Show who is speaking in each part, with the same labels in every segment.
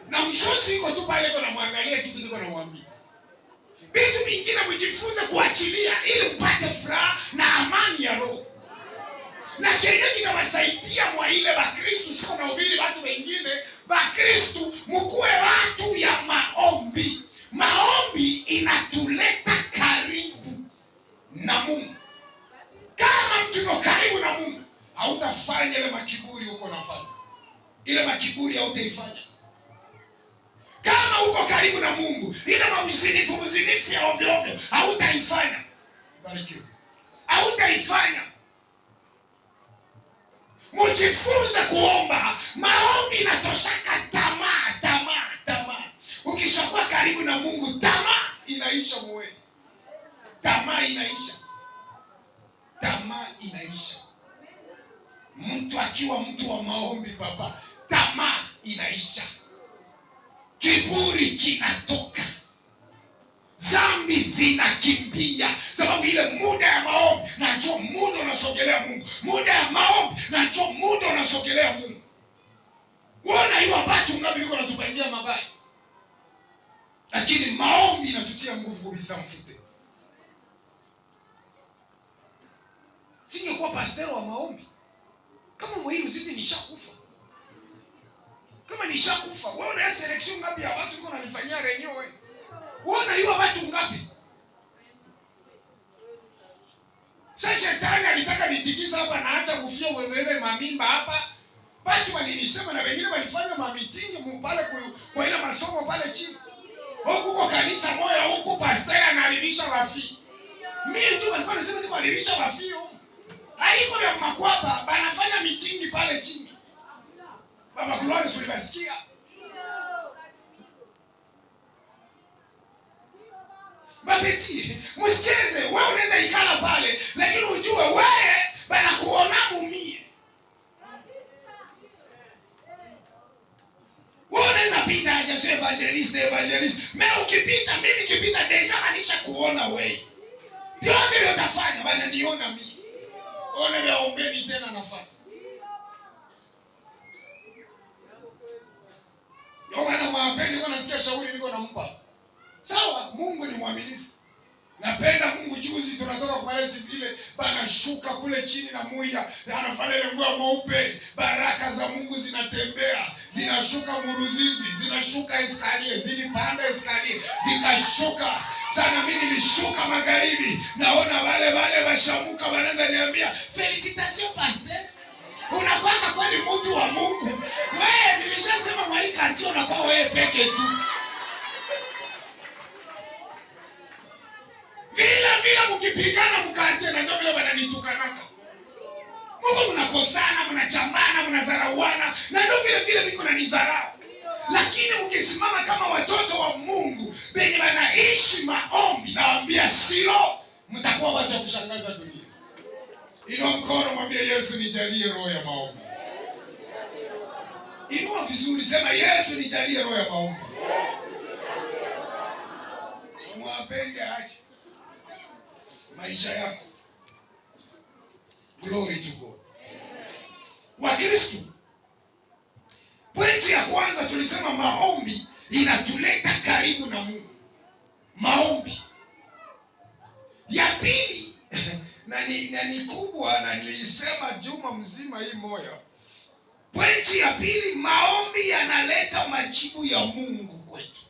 Speaker 1: Na mshosi iko tu pale iko namwangalia kisi niko namwambia. Vitu vingine mjifunze kuachilia ili mpate furaha na amani ya roho. Na kenye kinawasaidia mwa ile Bakristu, siko nahubiri watu wengine, Bakristu mkuwe watu ya maombi. Maombi inatuleta karibu na Mungu. Kama mtu yuko karibu na Mungu, hautafanya ile makiburi uko nafanya. Ile makiburi hautaifanya. Kama uko karibu na Mungu, ile mauzinifu uzinifu ya ovyo ovyo hautaifanya. Barikiwe. Hautaifanya. Mujifunze kuomba. Maombi inatoshaka tamaa, tamaa, tamaa. Ukishakuwa karibu na Mungu, tamaa inaisha mwe. Tamaa inaisha. Tamaa inaisha. Mtu akiwa mtu wa maombi baba, tamaa inaisha. Kiburi kinatoka. Zambi zinakimbia. Sababu ile muda ya maombi, najua muda unasogelea Mungu. Muda ya maombi, najua muda unasogelea Mungu. Uona hiyo watu ngapi yuko natupangia mabaya. Lakini maombi inatutia nguvu kabisa mfute. Singekuwa pastor wa maombi. Kama mwiru sisi nishakufa. Kama nishakufa, wewe una selection ngapi ya watu uko unanifanyia renew wewe? Wewe unajua watu ngapi? Sasa shetani alitaka nitikisa hapa na acha kufia wewe mamimba hapa. Watu walinisema na wengine walifanya mamitingi pale kwa ile masomo pale chini. Huku kwa kanisa moja huku pastor anaharibisha wafi. Mimi tu walikuwa nasema niko haribisha wafi huko. Haiko ya makwapa banafanya mitingi pale chini. Baba Glory ulibasikia? Babeti, msicheze. Wewe unaweza ikala pale, lakini ujue wewe banakuona mumie. Wewe unaweza pita, je suis évangéliste, évangéliste. Mais ukipita, mimi nikipita deja banisha kuona wewe. Yote ndio utafanya, bananiona mimi. One vya ombeni tena nafanya. Ndio maana mwapeni, niko nasikia shauri niko nampa. Sawa, Mungu ni mwaminifu. Napenda Mungu. Juzi tunatoka kwa pale vile bana shuka kule chini na muya, anafanya ile nguo mweupe. Baraka za Mungu zinatembea, zinashuka muruzizi, zinashuka eskalie, zilipanda eskalie, zikashuka. Sana mimi nilishuka magharibi, naona wale wale bashamuka wanaweza niambia, "Félicitations pasteur. Unakuwa kweli mtu wa Mungu." Wewe nilishasema mwa hii quartier unakuwa wewe peke tu. Vile vile mkipigana mkate na ndio vile wananitukanaka. Mungu mnakosana, mnachambana, mnazarauana na ndio vile vile miko na nizarau. Lakini mkisimama kama watoto wa Mungu wenye wanaishi maombi, naambia silo, mtakuwa watu wa kushangaza dunia. Inua mkono mwambie Yesu nijalie roho ya maombi. Inua vizuri, sema Yesu nijalie roho ya maombi. Mwapende aje maisha yako. Glory to God. Wakristo, pointi ya kwanza tulisema maombi inatuleta karibu na Mungu. Maombi. Ya pili na ni kubwa, na nilisema juma mzima hii moyo. Pointi ya pili, maombi yanaleta majibu ya Mungu kwetu.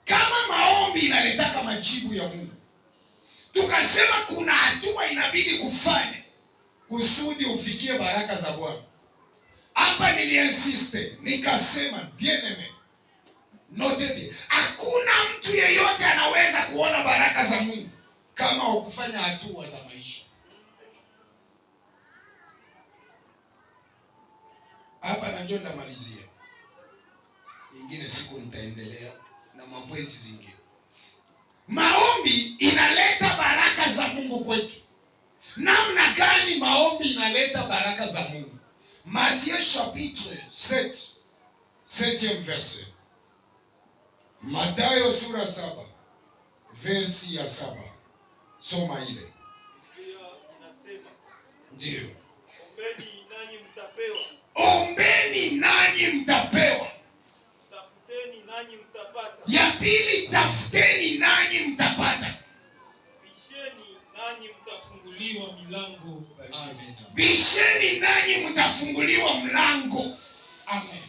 Speaker 1: Kama maombi inaletaka majibu ya Mungu, tukasema kuna hatua inabidi kufanya kusudi ufikie baraka za Bwana. Hapa niliinsiste nikasema, bien-aimé, note bien, hakuna mtu yeyote anaweza kuona baraka za Mungu kama hukufanya hatua za maisha. Hapa na njoo ndamalizia, nyingine siku nitaendelea na mapointi zingine. Maombi inaleta baraka za Mungu kwetu. Namna gani maombi inaleta baraka za Mungu? Matthieu chapitre 7, 7e verset. Mathayo sura 7, versi ya 7. Soma ile.
Speaker 2: Inasema,
Speaker 1: Ndio.
Speaker 2: ombeni nanyi mtapewa.
Speaker 1: Ombeni nanyi mtapewa.
Speaker 2: mtapata.
Speaker 1: Ya pili, tafuteni nanyi mtapata.
Speaker 2: Bisheni nanyi mtafunguliwa milango.
Speaker 3: Amen.
Speaker 1: Bisheni nanyi mtafunguliwa mlango.
Speaker 3: Amen.